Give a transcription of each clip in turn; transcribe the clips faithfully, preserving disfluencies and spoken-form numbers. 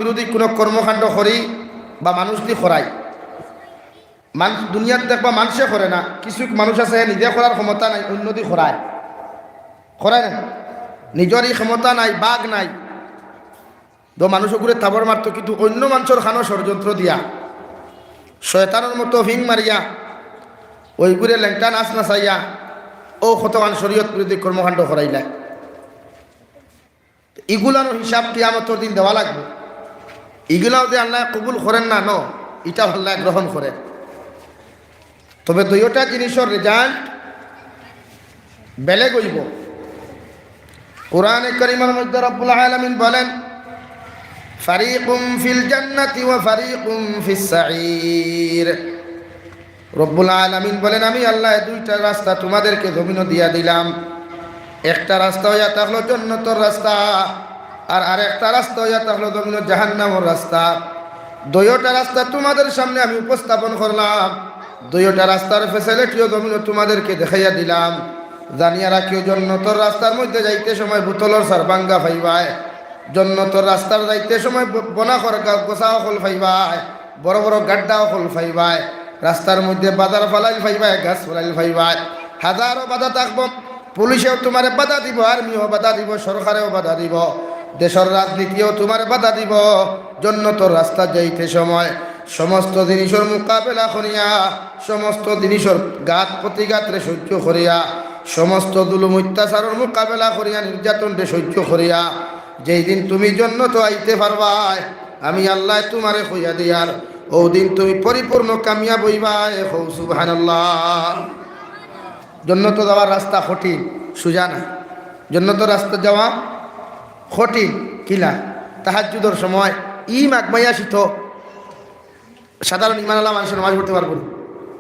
বিরোধী কুনু কর্মকাণ্ড করি বা মানুষ দি করাই। মান-, দুনিয়াত দেখবা মানষে করে না, কিছু মানুষ আছে নিজে করার ক্ষমতা নাই, অইন্য দি করায়। করায় না? নিজর ই ক্ষমতা নাই, বাঘ নাই, তো মানুষ অগুরে থাবড় মারতো, কিন্তু অইন্য মানষর কানো ষড়যন্ত্র দিয়া, শয়তানর মতো ফিং মারিয়া, অইগুরে লেংটা নাচ নাচাইয়া, অউ কতখান শরীয়ত বিরোধী কর্মকাণ্ড করাইলা। ইগুলানর হিসাব কিয়ামতর দিন দেওয়া লাগবো। ইগুলাও যে আল্লায় কবুল করের না, ন, ইটা আল্লায় গ্রহণ করের। তবে দুইওটা জিনিসর result বেলেগ অইবো। কোরআনে করিমর মধ্যে রব্বুল আলামিন বলেন, "ফারিকুম ফিল জান্নাতি ওয়া ফারিকুম ফিস সাঈর।" রব্বুল আলামিন বলেন, "আমি আল্লায় দুইটা রাস্তা তোমাদেরকে জমিনো দিয়া দিলাম। একটা রাস্তা অইয়া থাকলো জন্নতর রাস্তা, আর আরেকটা রাস্তা অইয়া থাকলো জমিনো জাহান্নামর রাস্তা। দুইওটা রাস্তা তোমাদের সামনে আমি উপস্থাপন করলাম, দুইওটা রাস্তার facility-ও জমিনো তোমাদেরকে দেখাইয়া দিলাম। জানিয়া রাখিও, জন্নতর রাস্তার মধ্যে যাইতে সময় বোতলর সারবাঙ্গা পাইবায়, জন্নতর রাস্তার যাইতে সময় ব-, বনাখর গা-, গোছা অকল পাইবায়, বড় বড় গাড্ডা অকল পাইবায়, রাস্তার মধ্যে বাজার ফালাইল পাইবায়, গাছ ফালাইল পাইবায়, হাজারো বাধা থাকবো। পুলিশেও তোমারে বাধা দিবো, আর্মিও বাধা দিবো, সরকারেও বাধা দিবো, দেশর রাজনীতিও তোমারে বাধা দিবো। জন্নতর রাস্তা যাইতে সময় সমস্ত জিনিসর মোকাবেলা করিয়া, সমস্ত জিনিসর ঘাত প্রতিঘাতরে সহ্য করিয়া, সমস্ত জুলুম অত্যাচারর মোকাবেলা করিয়া, নির্যাতনরে সহ্য করিয়া, যেই দিন তুমি জন্নতো আইতে পারবায়, আমি আল্লায় তোমারে কইয়া দিয়ার, অউ দিন তুমি পরিপূর্ণ কামিয়াব অইবায়।" কও সুবহানাল্লাহ। জন্নতো যাওয়ার রাস্তা কঠিন, সুজা না। জন্নতর রাস্তা যাওয়া কঠিন। কিলা? তাহাজ্জুদর সময় ই মাঘ মাইয়া শীত, সাধারণ ইমানআলা মানষে নমাজ পড়তে পারবো না।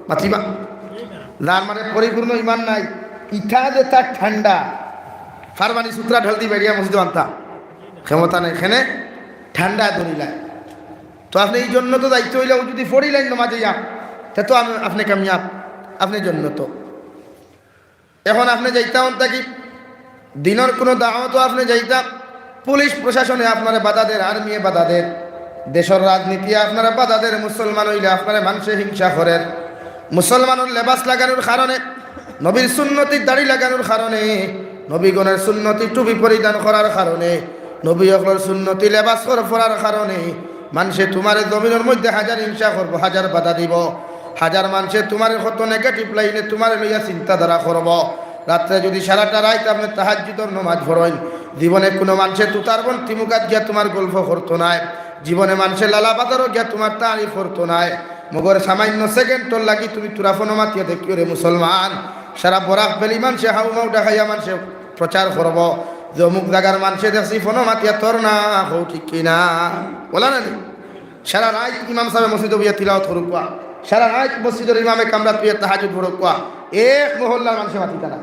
মাতিবা? যার মানে পরিপূর্ণ ইমান নাই, ইটা যে তার ঠান্ডা, ফারবানি সুতরা ঢাল দি বেরিয়া মসজিদো আনতা ক্ষমতা নাই, এখানে ঠান্ডা ধরিলায়। তো আপনে ই জন্নতো যাইতে অইলে অউ যুদি পড়িলাইন নমাজ অইয়া, তে তো আম-, আপনে কামিয়াব, আপনে জন্নতো। এখন আপনে যাইতা অন থাকি দিনর কুনু দাওয়াতো আপনে যাইতা, পুলিশ প্রশাসনে আপনারে বাধা দের, আর্মিয়ে বাধা দের, দেশর রাজনীতিয়ে আপনারে বাধা দের, মুসলমান অইলে আপনারে মানষে হিংসা করের। মুসলমানর লেবাস লাগানোর কারণে, নবীর সুন্নতি দাড়ি লাগানোর কারণে, নবীগণের সুন্নতি টুপি পরিধান করার কারণে, নবী অকলর সুন্নতি লেবাস কর-, পরার কারণে মানষে তোমারে জমিনর মধ্যে হাজার হিংসা করবো, হাজার বাধা দিবো, হাজার মানষে তোমারে কত negative line-এ তোমারে লইয়া চিন্তাধারা করবো। রাত্রে যুদি সারাটা রাইত আপনে তাহাজ্জুদর নমাজ পড়ইন, জীবনে কুনু মানষে তুতার বন তিমুকাত গিয়া তোমার গল্প করতো নায়, জীবনে মানষে লালা বাজারো গিয়া তোমার তারিফ করতো নায়। মগর সামান্য সেকেন্ডর লাগি তুমি তুরা ফোনো মাতিয়া দেখিও রে মুসলমান, সারা বরাক ভ্যালি মানষে হাউ মাউ ডাকাইয়া মানষে প্রচার করবো যে অমুক জাগার মানষে দেখছি ফোনো মাতিয়া তোর না, কও ঠিক কি না? বলা না নি? সারা রাইত ইমাম সাবে মসজিদো বইয়া তিলাওয়াত করুক্কা, সারা রাইত মসজিদর ইমামে কামরাত বইয়া তাহাজ্জুদ পড়ুক্কা, এক মহল্লার মানষে মাতিতা না,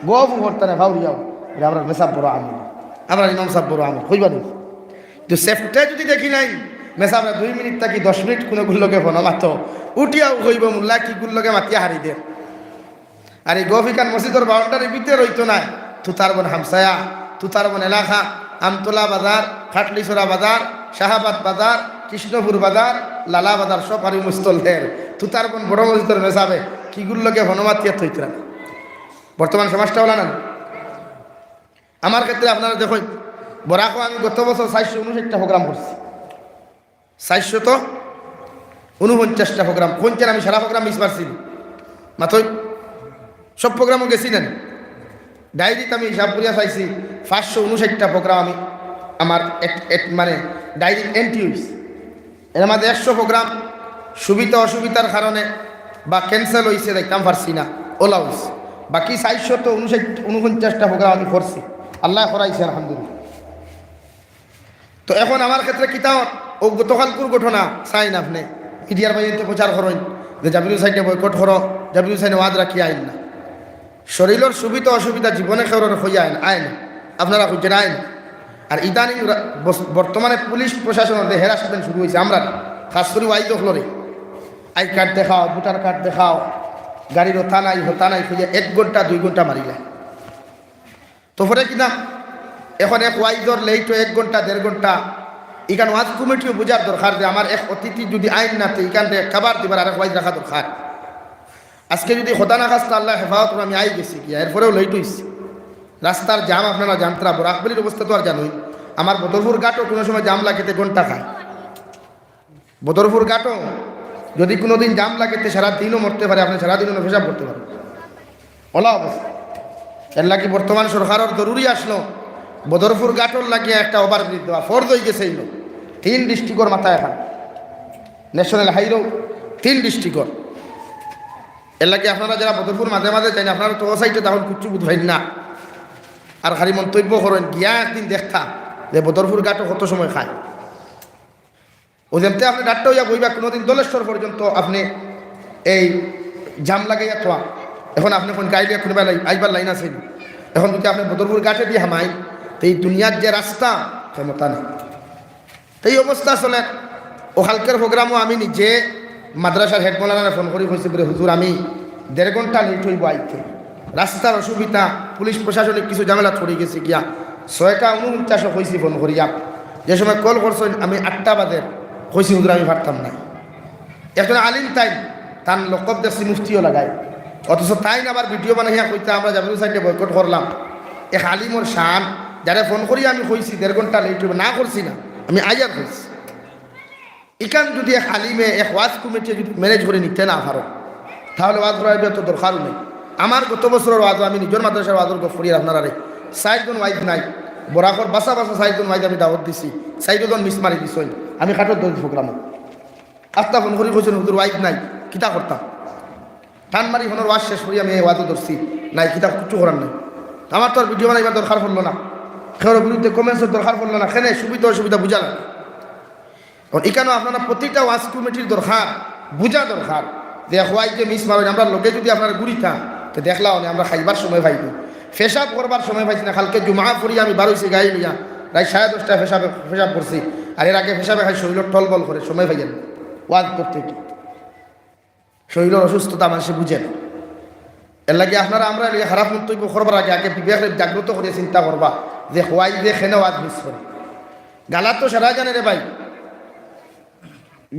গফ করতা না, ভাউরিয়াও, "আরে, আমরার মেসাব বড় আমির, আমরার ইমাম সাব বড় আমির", কইবা নি? তো সেফটে যুদি দেখি নাই, মেসাবরে দুই মিনিট থাকি দশ মিনিট কুনুগুর লগে ফোনো মাতো, উঠিয়াউ কইবো, "মুল্লা কিগুর লগে মাতিয়া হারি দের।" আর ই গফ ইখান মসজিদর বাউন্ডারির ভিতরে রইতো নায়। তুতারবন হামসায়া, তুতারবন এলাকা, আমতলা বাজার, খাটলিছড়া বাজার, শাহাবাদ বাজার, কৃষ্ণপুর বাজার, লালা বাজার, সব হারি মুস্তলহের। তুতারবন বড় মসজিদর মেসাবে কিগুর লগে ফোনো মাতিয়া থইতরা। বর্তমান সমাজটা অলা না? আমার ক্ষেত্রে আপনারা দেখইন, বরাকো আমি গত বছর চাইরশো ঊনষাটটা program করছি। চাইরশত ঊনপঞ্চাশটা program। কইনচান আমি সারা program miss মারছি? মাতইন, সব program-ও গেছি না? ডায়েরিত আমি হিসাব করিয়া চাইছি, পাঁচশো ঊনষাটটা program আমি, আমার এক, এক, মানে, ডায়েরিত entry অইছে। এর মাঝে একশো program সুবিধা অসুবিধার কারণে বা cancel অইছে, যাইতাম পারছি না, অলা অইছে। বাকি চাইরশত ঊনষাট, ঊনপঞ্চাশটা program আমি করছি, আল্লায় করাইছে, আলহামদুলিল্লাহ। তো এখন আমার ক্ষেত্রে কিতা অর, অউ গতকালকুর ঘটনা চাইন আপনে, মিডিয়ার বাইরে তো প্রচার করইন যে জাবির হুসাইনরে boycott করো, জাবির হুসাইনে ওয়াজ রাখিয়া আইন না। শরীলর সুবিধা অসুবিধা জীবনে কেউরর কইয়া আইন, আইন। আপনারা কইছেন আইন। আর ইদানিং রা-, বস-, বর্তমানে পুলিশ প্রশাসনর যে harassment শুরু অইছে, আমরা খাস করি ওয়াইজ অকলরে, I card দেখাও, voter card দেখাও, গাড়ির হতা নাই, হতা নাই, কইয়া এক ঘন্টা, দুই ঘন্টা মারিলা। তো পরে কিনা এখন এক ওয়াইজর late অয় এক ঘন্টা, দেড় ঘন্টা, ইখান ওয়াজ কমিটিও বুঝার দরকার যে আমার এক অতিথি যদি আইন না, তে ইখানরে খাবার দিবার আরেক ওয়াইজ রাখা দরকার। আজকে যদি খোদা না খাস্তা আল্লাহ হেফাজত করে আমি আই গেছি গিয়া, এরপরেও লেট হইছে, রাস্তার জাম আপনারা জানতরা, বরাকভ্যালির অবস্থা তো আর জানোই। আমার বদরপুর ঘাটও কোনো সময় জাম লাগেতে ঘন্টা খায়। বদরপুর ঘাটও যদি কোনোদিন জাম লাগেতে সারা দিনও মরতে পারে, আপনি সারা দিনও পেশাব করতে পারেন। ওলা অবস্থা। এর লাগি বর্তমান সরকারর জরুরি আসলো বদরপুর ঘাটর লাগিয়া একটা ওভারব্রিজ দেওয়া, ফরজ হয়ে গেছে এইলো। তিন ডিস্ট্রিক্টর মাথায় এখন ন্যাশনাল হাইরোড, তিন ডিস্ট্রিক্টর। এর লাগি আপনারা যারা বদরপুর মাঝে মাঝে যাইন, আপনারা তো ও সাইডে তখন কিচ্ছু বুঝবেন না। আর খালি মন্তব্য করেন, গিয়া একদিন দেখতা যে বদরপুর ঘাটও কত সময় খায়। ও যেমতে আপনি ডাট্টা হইয়া বইবা, কোনোদিন দলেশ্বর পর্যন্ত আপনি এই জাম লাগাইয়া থোয়া। এখন আপনি কোন গাইলে কোনো বেলা আইবার লাইন আছে নি? এখন যদি আপনি বদরপুর ঘাটে দিয়ে হামাই, তো এই দুনিয়ার যে রাস্তা, ক্ষমতা নেই। তো এই অবস্থা চলে। ও কালকের প্রোগ্রামও আমি নিজে মাদ্রাসার হেড মৌলানারে ফোন করি কইছি, বলে, "হুজুর, আমি দেড় ঘন্টা লেট হইব আইতে, রাস্তার অসুবিধা, পুলিশ প্রশাসনিক কিছু ঝামেলা পড়ি গেছি গিয়া।" ছয়টা উনপঞ্চাশও কইছি ফোন করিয়া, যে সময় কল করছেন আমি আটটা বাজে, কইছি, "হুজুর, আমি পারতাম না।" একজন আলিম তাই, তান লকব দেখছি মুফতিও লাগাই, অথচ তাই না আবার ভিডিও বানাইয়া কইতা, "আমরা জাবিরুল সাইডে বয়কট করলাম।" এক আলিমর শান, যারে ফোন করি আমি কইছি দেড় ঘন্টা লেট হইব, না করছি না, আমি আইয়ার কইছি। ইখান যদি এক আলিমে, এক ওয়াজ কমিটি যদি ম্যানেজ করে নিতে না পারো, তাহলে ওয়াজ করার তো দরকারও নেই। আমার গত বছরের ওয়াজও আমি নিজের মাদ্রাসার ওয়াজর গপ করি আপনারারে, চারজন ওয়াইজ নাই, বরাকর বাসা বাসা চারজন ওয়াইজ আমি দাওয়াত দিছি, চারজন মিস মারি দিছই। আমি কাঠর দৌড় প্রোগ্রামও আস্তা ফোন করি কইছেন, "হুজুর, ওয়াইজ নাই, কিতা করতাম?" টান মারি ফোনর ওয়াজ শেষ করি আমি এই ওয়াজও ধরছি, নাই কিতা কিচ্ছু করার নাই। আমার তো আর ভিডিও বানাইবার দরকার পড়লো না, কেউর বিরুদ্ধে কমেন্টসের দরকার পড়লো না, কেনে সুবিধা অসুবিধা বুঝা লাগে। এখন ইখানো আপনারা প্রতিটা ওয়াজ কমিটির দরকার, বুঝা দরকার যে এক ওয়াইজ যে মিস মারইন, আমরা লগে যদি আপনারা ঘুরিতা, তো দেখলা অনে আমরা খাইবার সময় পাইব, পেশাব করবার সময় পাইছি না। কালকে জুমা পড়ি আমি বারইছি গাই লইয়া, রাইত সাড়ে দশটায় পেশাবে, পেশাব করছি, আর এর আগে পেশাবে খাই শরীর টলবল করে, সময় পাইয়েন না। ওয়াজ করতে কি শরীরের অসুস্থতা মানুষে বুঝে না। এর লাগি আপনারা আমরা এই খারাপ মন্তব্য করবার আগে আগে বিবেক জাগ্রত করে চিন্তা করবা যে ওয়াইজে কেনে ওয়াজ মিস করে। গালা তো সারা জানে রে ভাই,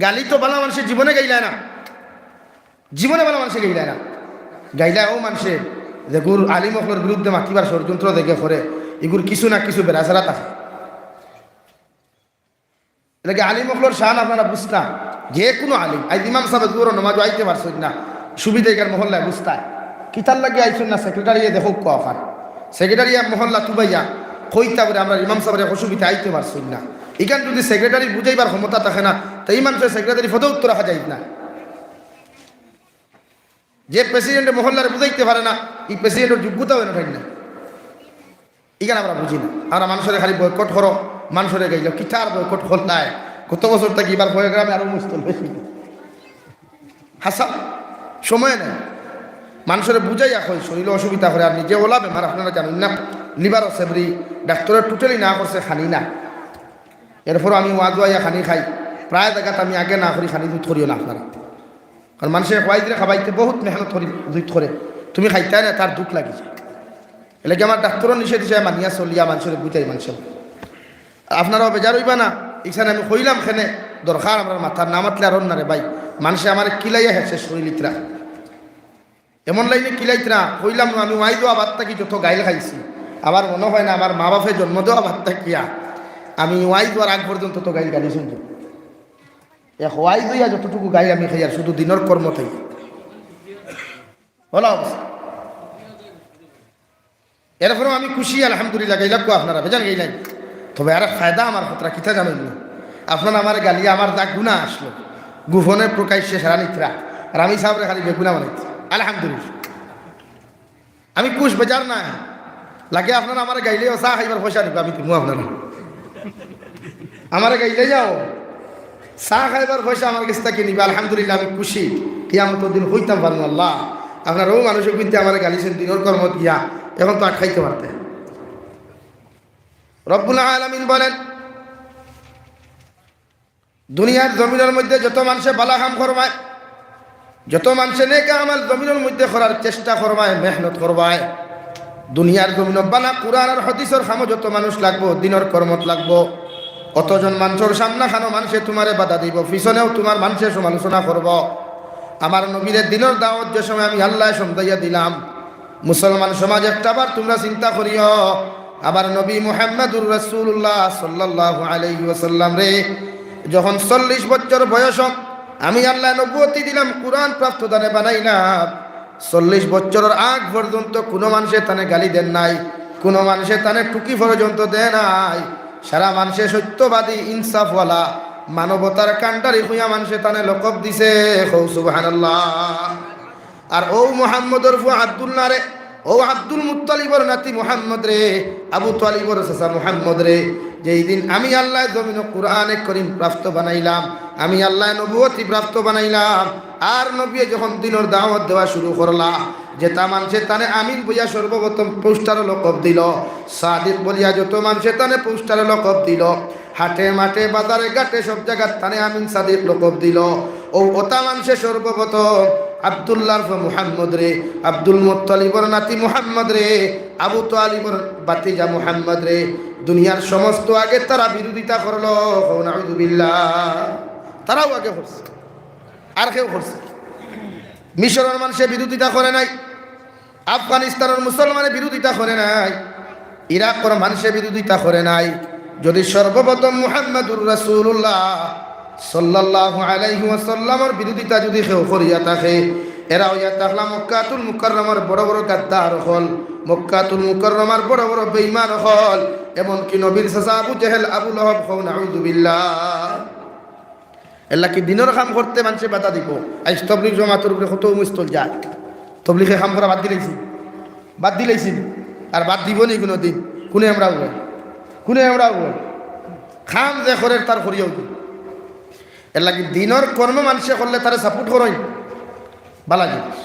গালি তো বালা মানুষে জীবনে গাইলায় না, জীবনে বালা মানুষে গাইলায় না। গাইলায় ও মানুষে যেগুর আলিম অকলর বিরুদ্ধে মাতিবার ষড়যন্ত্র দেখে করে, এগুর কিছু না কিছু বেড়াছেড়া থাকে। এর লাগি আলিম অকলর শান আপনারা বুঝতা, যে কোনো আলিম, আইজ ইমাম সাবে জোহরর নমাজও আইতে পারছইন না, সুবিধা ইখান মহল্লায় বুঝতায়। কিতার লাগি আইছইন না, সেক্রেটারিয়ে দেখউক্কা অখান। সেক্রেটারিয়ে মহল্লা তুবাইয়া কইতা বলে, "আমরা ইমাম সাবের এক অসুবিধা, আইতে পারছইন না।" ইখান যদি সেক্রেটারি বুঝাইবার ক্ষমতা থাকে না, তো এই মানুষের সেক্রেটারি পদে উত্তর রাখা যায় না। যে প্রেসিডেন্টে মহল্লারে বুঝাইতে পারে না, এই প্রেসিডেন্টর যোগ্যতাও এনে পায় না। ইখান আমরা বুঝি না। আমরা মানুষরে খালি বয়কট করো, মানুষরে গাইল, কিতার বয়কট করলায়? গত বছর থাকি ইবার প্রোগ্রামে আরো মুশকিল বেশি। হাছা, সময় নাই। মানুষরে বুঝাইয়া কই, শরীরে অসুবিধা করে, আর নিজে ওলা বেমার, আপনারা জানেন না, লিভার আছে বুলে, ডাক্তারে টোটালি না করছে খানি না। এরপর আমি ওয়াজও আইয়া খানি খাই, প্রায় জাগাত আমি আগে না করি, খানি জুত করিও না আপনারা। কারণ মানুষে ওয়াইজরে খাবাইতে বহুত মেহনত করি, জুত করে, তুমি খাইতায় না, তার দুখ লাগি যায়। এর লাগি আমার ডাক্তারর নিষেধ হিসাবে মানিয়া চলিয়া মানুষরে বুঝাই মানুষে। আপনারাও বেজার হইবা না, ইখান আমি কইলাম কেনে, দরকার আমরার মাথার, না মাতলে আর অন্য রে ভাই। মানুষে আমারে কিলাইয়া হেসে শরীর ইতরা। এমন লাইনে কিলাইতরা, কইলাম না, আমি ওয়াইজ অওয়া বাদ থাকি যত গাইল খাইছি, আমার মনে হয় না আমার মা বাপে জন্ম দেওয়া বাদ থাকিয়া আমি ওয়াইজ অওয়ার আগ পর্যন্ত তো গাইল গালি শুনছি। এক ওয়াইজ অইয়া যতটুকু গাইল আমি খাই, আর শুধু দিনর কর্ম থাকি। বলা অবস্থা। এরপরেও আমি খুশি, আলহামদুলিল্লাহ, গাইলাম গো আপনারা, বেজান গাইলাই। তবে আর এক ফায়দা আমার খতরা, কিতা জানেন না? আপনারা আমার গালি, আমার যা গুনাহ আসলো, গোপনে প্রকাশ্যে সারা নিতরা, আর আমি সাবরে খালি বেগুনা বানাইছি। আলহামদুলিল্লাহ, আমি খুশ, বেজার না। লাগে আপনারা আমার গাইলেও চা খাইবার পয়সা নিবা, আমি দিমু আপনারা। আমারে গাইলে যাও, চা খাইবার পয়সা আমার গেছ থাকি নিবা, আলহামদুলিল্লাহ, আমি খুশি। কিয়ামতর দিন কইতাম পারমু, "আল্লাহ, আপনারা অউ মানুষে কিন্তু আমারে গালিছেন দিনর কর্মত গিয়া, এখন তো আটকাইতে পারতে।" রব্বুল আলামিন বলেন, দুনিয়ার জমিনর মধ্যে যত মানুষে বালা কাম করবায়, যত মানুষে নেক আমল জমিনর মধ্যে করার চেষ্টা করবায়, মেহনত করবায়, দুনিয়ার জমিনো বালা কুরআন আর হাদিসর কামো যত মানুষ লাগবো, দিনর কর্মত লাগবো, অতজন মানষর সামনাখানো মানষে তুমারে বাধা দিবো, পিছনেও তুমার মানষে সমালোচনা করবো। আমার নবীরে দিনর দাওয়াত যে সময় আমি আল্লায় সমজাইয়া দিলাম, মুসলমান সমাজ, একটাবার তুমরা চিন্তা করিও, আমার নবী মুহাম্মাদুর রাসূলুল্লাহ সাল্লাল্লাহু আলাইহি ওয়াসাল্লামরে যখন চল্লিশ বছর বয়স আমি আল্লায় নবুয়তি দিলাম, কুরআন প্রাপ্ত দানে বানাইলাম, চল্লিশ বছরর আগ পর্যন্ত কুনু মানষে তানে গালি দেয় নাই, কুনু মানষে তানে টুকি পর্যন্ত দেয় নাই। সারা মানষে সত্যবাদী, ইনসাফওয়ালা, মানবতার কাণ্ডারি কইয়া মানষে তানে লকব দিছে। কও সুবহানাল্লাহ। আর অউ মুহাম্মদর পুয়া আব্দুল্লাহরে, অউ আব্দুল মুত্তালিবর নাতি মুহাম্মদরে, আবু তালিবর চাচা মুহাম্মদরে, যেই দিন আমি আল্লায় জমিনো কুরআনে করিম প্রাপ্ত বানাইলাম, আমি আল্লায় নবুয়তি প্রাপ্ত বানাইলাম, আর নবীয়ে যখন দিনর দাওয়াত দেওয়া শুরু করলা, যেতা মানষে তানে আমিন বইয়া সর্বপ্রথম পোস্টারো লকব দিলো, সাদিক বলিয়া যত মানষে তানে পোস্টারো লকব দিলো, হাটে মাঠে বাজারে ঘাটে সব জাগাত তানে আমিন সাদিক লকব দিলো। অউ অতা মানষে সর্বপ্রথম আব্দুল্লাহর পুয়া মুহাম্মদরে, আব্দুল মুত্তালিবর নাতি মুহাম্মদরে, আবু তালিবর ভাতিজা মুহাম্মদরে, দুনিয়ার সমস্ত আগে তারা বিরোধিতা করলো। কও নাউযুবিল্লাহ। তারাউ আগে করছে, আর কেউ করছে? মিশরর মানষে বিরোধিতা করে নাই, আফগানিস্তানর মুসলমানে বিরোধিতা করে নাই, ইরাকর মানষে বিরোধিতা করে নাই। যদি সর্বপ্রথম মুহাম্মাদুর রাসূলুল্লাহ সাল্লাল্লাহু আলাইহি ওয়াসাল্লামর বিরোধিতা যদি কেউ করিয়া থাকে, এরা অইয়া থাকলা মক্কাতুল মুকাররমার বড় বড় গাদ্দার অকল, মক্কাতুল মুকাররমার বড় বড় বেঈমান অকল, এমনকি নবীর চাচা আবু জেহেল, আবু লহব। কও নাউযুবিল্লাহ। এরলাগি দিনর কাম করতে মানষে বাধা দিবো। আইজ তবলিগ জমাতর উপরে কত মুস্তল যায়, তবলিগে কাম করা বাদ দিলাইছি, বাদ দিলাইছি, আর বাদ দিবো নি কুনুদিন? কুনে আমরাও কই, কুনে আমরাও কই? কাম যে করের তার করিয়াউ দি। এরলাগি দিনর কর্ম মানষে করলে তারে সাপোর্ট করইন, বালা জিনিস।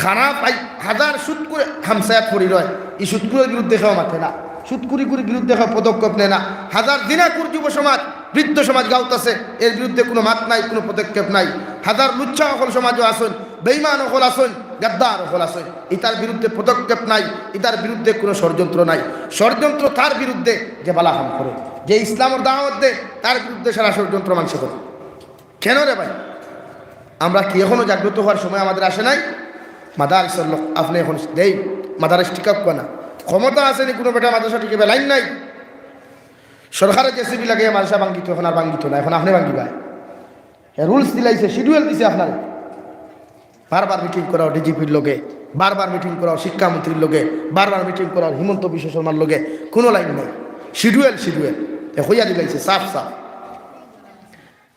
খারাপ আই-, হাজার সুদখুর হামসায়াত পড়ি রয়, ই সুদখুরর বিরুদ্ধে কেউ মাতে না, সুদখুরি করি বিরুদ্ধে কেউ পদক্ষেপ নেয় না। হাজার জিনাখুর যুব সমাজ, বৃদ্ধ সমাজ গাউত আছে, এর বিরুদ্ধে কুনু মাত নাই, কুনু পদক্ষেপ নাই। হাজার লুচ্ছা অকল সমাজো আছইন, বেঈমান অকল আছইন, গাদ্দার অকল আছইন, ইতার বিরুদ্ধে পদক্ষেপ নাই, ইতার বিরুদ্ধে কুনু ষড়যন্ত্র নাই। ষড়যন্ত্র তার বিরুদ্ধে যে বালা কাম করে, যে ইসলামর দাওয়াত দেয়, তার বিরুদ্ধে সারা ষড়যন্ত্র মানষে করে। কেনে রে ভাই? আমরা কি এখনো জাগ্রত অওয়ার সময় আমাদের আসে নাই? মাদারিসর লোক আপনে এখন দেই, মাদারিস টিকাউক্কা না। ক্ষমতা আছে নি কুনু বেটা মাদ্রাসা টিকাইবার? লাইন নাই। সরকারে জেসিবি লাগাইয়া মাদ্রাসা ভাঙ্গিতো, এখন আর ভাঙ্গিতো না, এখন আপনে ভাঙ্গিবায়। হে রুলস দিলাইছে, শিডিউল দিছে আপনারে। বারবার মিটিং করাও ডিজিপির লগে, বারবার মিটিং করাও শিক্ষামন্ত্রীর লগে, বারবার মিটিং করাও হিমন্ত বিশ্ব শর্মার লগে, কুনু লাইন নাই। Schedule, schedule. এ কইয়া দিলাইছে সাফ সাফ।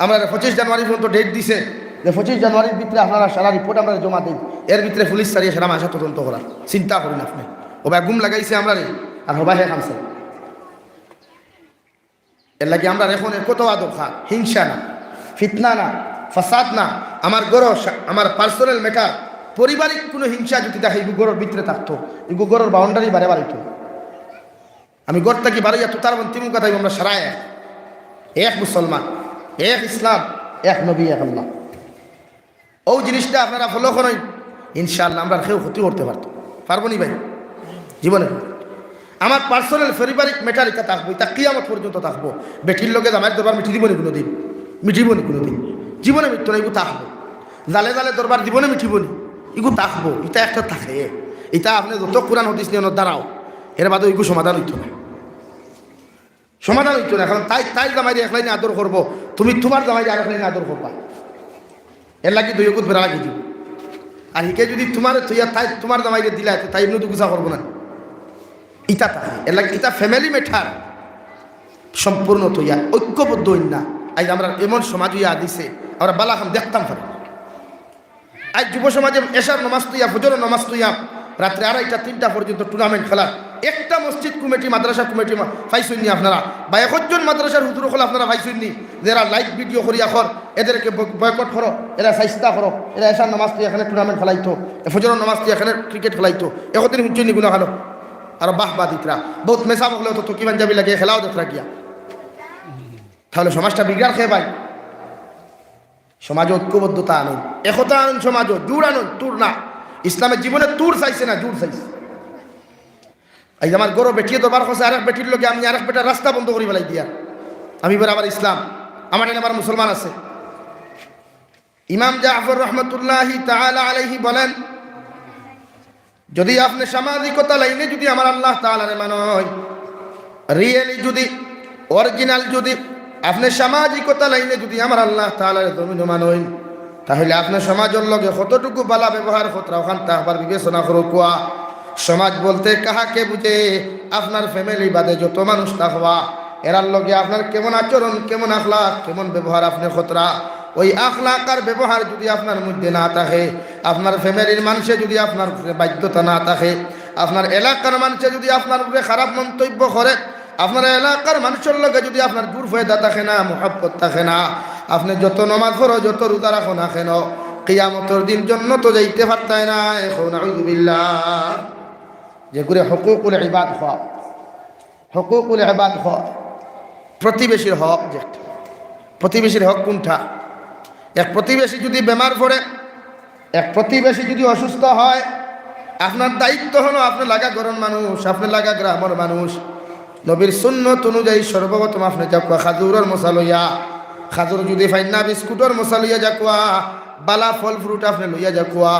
আমরারে পঁচিশ জানুয়ারি পর্যন্ত ডেট দিছে যে পঁচিশ জানুয়ারির ভিতরে আপনারা সারা রিপোর্ট আমরারে জমা দেইন, এর ভিতরে পুলিশ ছাড়িয়া সারা মাদ্রাসা তদন্ত করার চিন্তা করইন আপনে। অবায় গুম লাগাইছে আমরারে, আর হবায় হে কাম চাই। এরলাগি আমরার এখন একতা অওয়া দরকার, হিংসা না, ফিতনা না, ফাসাদ না। আমার ঘরো সা-, আমার পার্সোনাল ম্যাটার, পারিবারিক কুনু হিংসা যদি থাকে, ইগু ঘরর ভিতরে থাকতো, ইগু ঘরর বাউন্ডারি বারে বারইতো। আমি ঘর থাকি বারইয়া তুতার বন্তি মুখা থাকি আমরা সারা এক, এক মুসলমান, এক ইসলাম, এক নবী, এক আল্লাহ। অউ জিনিসটা আপনারা ফলো করইন, ইনশাআল্লাহ আমরার কেউ ক্ষতি করতে পারতো, পারবো নি ভাই? জীবনে আমার পার্সোনাল পারিবারিক ম্যাটার ইটা থাকবো, ইটা কিয়ামত পর্যন্ত থাকবো। বেটির লগে জামাইর দরবার মিটি দিবো নি কুনুদিন? মিটিবো নি কুনুদিন? জীবনে মিটতো না, ইগু থাকবো। জালে জালে দরবার দিবো নি, মিটিবো নি? ইগু থাকবো, ইটা একটা থাকে। ইটা আপনে যত কুরআন হাদিস নিয়া অনো দাঁড়াও, এর বাদে ইগু সমাধান অইতো না। সমাধান অইতো না। কারণ তাই, তাই জামাইরে এক লাইনে আদর করবো, তুমি তুমার জামাইরে আরেক লাইনে আদর করবা। এরলাগি দুইওগুত বেড়া লাগি দিবো। আর হিকে যদি তুমারে থইয়া তাই তুমার জামাইরে দিলা, তে তাই এমনে তো গুছা করবো না। ইটা তাই। এরলাগি ইটা ফ্যামিলি ম্যাটার। সম্পূর্ণ থইয়া ঐক্যবদ্ধ অইন না। আইজ আমরা এমন সমাজ অইয়া দিছে, আমরা বালা কাম দেখতাম পারি। আইজ যুব সমাজে এশার নামাজ থইয়া, ফজরর নামাজ থইয়া রাত্রে আড়াইটা, তিনটা পর্যন্ত টুর্নামেন্ট খেলার। একটা মসজিদ কমিটি, মাদ্রাসা কমিটি মা-, পাইছইন নি আপনারা? বা একজন মাদ্রাসার হুজুর অকল আপনারা পাইছইন নি, যেরা লাইভ ভিডিও করি এখন এদেরকে ব-, বয়কট করো, এরা সাইস্তা করো, এরা এশার নামাজ থইয়া এখানে টুর্নামেন্ট খেলাইতো, এ ফজরর নামাজ থইয়া এখানে ক্রিকেট খেলাইতো, একদিন হুনছইন নি কুনু কানো? আর বাহ বাহ দিতরা, বহুত মেসাব অকলে তো টুপি পাঞ্জাবি লাগিয়া খেলাও দেখরা গিয়া। তাহলে সমাজটা বিগড়ার কে ভাই? সমাজে ঐক্যবদ্ধতা আনইন, একতা আনইন সমাজো, জুড় আনইন, তুড় না। ইসলামে জীবনে তুড় চাইছে না, জুড় চাইছে। আইজ আমার ঘরো বেটিয়ে দরবার করছে, আরেক বেটির লগে আমি আরেক বেটার রাস্তা বন্ধ করি ফালাই দিয়ার। আমি বরাবর ইসলাম, আমার এনে আমার মুসলমান আছে। ইমাম জাফর রহমতুল্লাহি তাআলা আলাইহি বলেন, যদি আপনে সামাজিকতা লাইনে যদি আমার আল্লাহ তাআলারে মানইন, রিয়েলি যদি, অরিজিনাল যদি আপনে সামাজিকতা লাইনে যদি আমার আল্লাহ তাআলারে জমিনো মানইন, তাহলে আপনে সমাজর লগে কতটুকু বালা ব্যবহার করতরা অখানতা একবার বিবেচনা করউক্কা। সমাজ বলতে কাহাকে বুঝে? আপনার ফ্যামিলি বাদে যত মানুষ থাকবা, এরার লগে আপনার কেমন আচরণ, কেমন আখলাক, কেমন ব্যবহার আপনে করতরা, ওই আখলাক আর ব্যবহার যদি আপনার মধ্যে না থাকে, আপনার ফ্যামিলির মানষে যদি আপনার উপরে বাধ্যতা না থাকে, আপনার এলাকার মানষে যদি আপনার উপরে খারাপ মন্তব্য করে, আপনার এলাকার মানষর লগে যদি আপনার জুড় ফয়দা থাকে না, মহব্বত থাকে না, আপনে যত নমাজ পড়ো, যত রোজা রাখো না কেন, কিয়ামতর দিন জন্নতো যাইতে পারতায় না। এখন নাউজুবিল্লাহ। যেগুরে হকুকুল ইবাদ কয়, হকুকুল ইবাদ কয়, প্রতিবেশীর হক। যে প্রতিবেশীর হক কোনটা? এক প্রতিবেশী যদি বেমার পড়ে, এক প্রতিবেশী যদি অসুস্থ হয়, আপনার দায়িত্ব হলো, আপনে লাগা ঘরর মানুষ, আপনে লাগা গ্রামর মানুষ, নবীর সুন্নত অনুযায়ী সর্বপ্রথম আপনে যাউক্কা খাজুরর মশা লইয়া, খাজুর যদি পাইন না, বিস্কুটর মশা লইয়া যাউক্কা, বালা ফল ফ্রুট আপনে লইয়া যাউক্কা।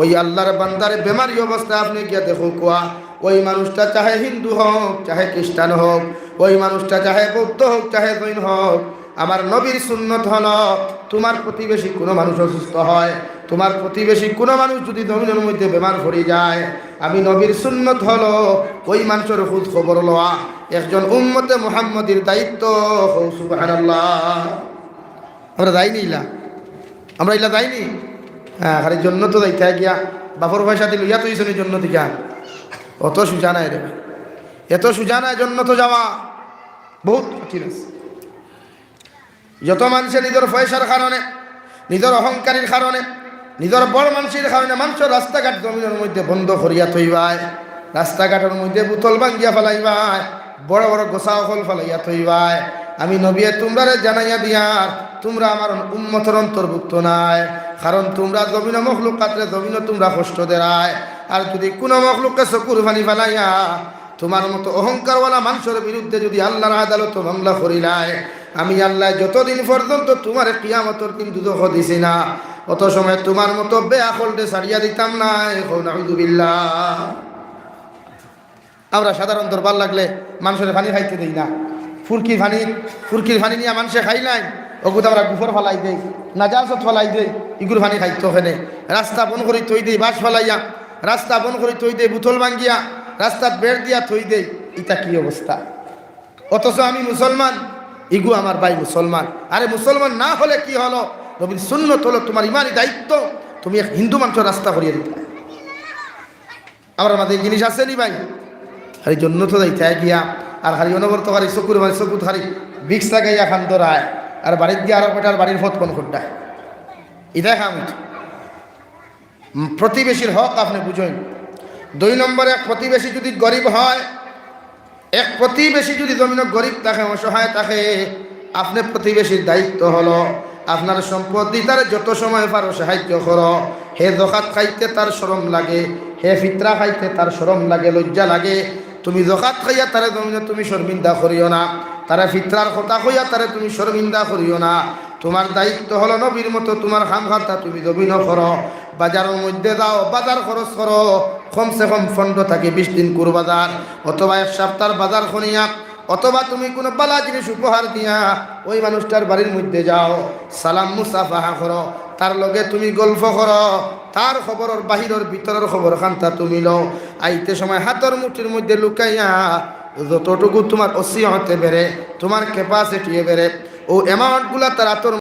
ওই আল্লাহর বান্দারে বেমারি অবস্থায় আপনে গিয়া দেখউক্কা। ওই মানুষটা চাহে হিন্দু হউক, চাহে খ্রিস্টান হউক, ওই মানুষটা চাহে বৌদ্ধ হউক, চাহে জৈন হউক, আমার নবীর সুন্নত হলো, তুমার প্রতিবেশী কুনু মানুষ অসুস্থ হয়, তুমার প্রতিবেশী কুনু মানুষ যদি জমিনর মধ্যে বেমার পড়ি যায়, আমি নবীর সুন্নত হলো ওই মানষর খোঁজ খবর লওয়া। একজন উম্মতে মুহাম্মদীর দায়িত্ব। কও সুবহানাল্লাহ। আমরা যাইনি ইলা? আমরা ইলা যাইনি? হ্যাঁ, খালি জন্নতো যাইতা গিয়া বাপর পয়সাদি লইয়া থইছনি জন্নতো গিয়া। অত সুজা নায় রে ভাই, এত সুজা নায় জন্নতো যাওয়া, বহুত কঠিন আছে। যত মানষে নিজর পয়সার কারণে, নিজর অহংকারীর কারণে, নিজর বড় মানষির কারণে মানষর রাস্তাঘাট জমিনর মধ্যে বন্ধ করিয়া থইবায়, রাস্তাঘাটর মধ্যে বোতল ভাঙ্গিয়া ফালাইবায়, বড় বড় গোছা অকল ফালাইয়া থইবায়, আমি নবিয়ে তুমরারে জানাইয়া দিয়ার, তুমরা আমার উম্মতর অন্তর্ভুক্ত নায়, কারণ তুমরা জমিনো মখলুকাতরে জমিনো তুমরা কষ্ট দেরায়। আর যদি কুনু মখলুকে চকুর পানি ফালাইয়া তুমার মতো অহংকারওয়ালা মানষর বিরুদ্ধে যদি আল্লাহর আদালতো মামলা করিলায়, আমি আল্লায় যতদিন পর্যন্ত তুমারে কিয়ামতর দিন দুজখো দিছি না, অত সময় তুমার মতো বেআকলরে ছাড়িয়া দিতাম নায়। কও নাউজুবিল্লাহ। আমরা সাধারণ দরবার লাগলে মানষরে পানি খাইতে দেই না। ফুরকির পানি, ফুরকির পানি নিয়া মানষে খাইলাইন, অগুত আমরা গুফর ফালাই দেই, নাজাসত ফালাই দেই, ইগুর পানি খাইতো কেনে? রাস্তা বন্ধ করি থই দেই, বাঁশ ফালাইয়া, রাস্তা বন্ধ করি থই দেই, বোতল ভাঙ্গিয়া, রাস্তাত বেড় দিয়া থই দেই। ইতা কি অবস্থা? অথচ আমি মুসলমান, ইগু আমার ভাই মুসলমান। আরে মুসলমান না হলে কি হলো? নবীর সুন্নত হলো তুমার ইমানি দায়িত্ব, তুমি এক হিন্দু মানষর রাস্তা করিয়া দিতা। আমরার মাঝে এই জিনিস আছে নি ভাই? খালি জন্নতো যাইতা গিয়া, আর খালি অনবরত খালি চকুর মাঝে চকুত খালি ভিক্স লাগাইয়া কান্দরায়, আর বাড়িত গিয়া আরো কয়টার বাড়ির পথ বন্ধ কররায়। ইতায় কাম অইতো? উম, প্রতিবেশীর হক আপনে বুঝইন। দুই নম্বরে, এক প্রতিবেশী যদি গরিব হয়, এক প্রতিবেশী যদি জমিনো গরিব থাকে, অসহায় থাকে, আপনে প্রতিবেশীর দায়িত্ব হলো আপনার সম্পদ দি তারে যত সময় পারো সাহায্য করো। হে জকাত খাইতে তার শরম লাগে, হে ফিতরা খাইতে তার শরম লাগে, লজ্জা লাগে। তুমি জকাত খাইয়া তারে জমিনো তুমি শর্মিন্দা করিও না, তারে ফিতরার কথা কইয়া তারে তুমি শর্মিন্দা করিও না। তুমার দায়িত্ব হলো নবীর মতো তুমার কাম কাজটা তুমি জমিনো করো। বাজারর মধ্যে যাও, বাজার খরচ করো, কমসে কম পনরো থাকি বিশ দিনকুর বাজার, অথবা এক সপ্তাহর বাজার করিয়া, অথবা তুমি কুনু বালা জিনিস উপহার দিয়া ওই মানুষটার বাড়ির মধ্যে যাও, সালাম মুসাফাহা করো, তার লগে তুমি গল্প করো, তার খবরর বাহিরর ভিতরর খবর খান্তা তুমি লও। আইতে সময় হাতর মুঠির মধ্যে লুকাইয়া যতটুকু তুমার অসিয়তে বেড়ে, তুমার ক্যাপাসিটিয়ে বেড়ে, অউ অ্যামাউন্টগুলা তার হাতর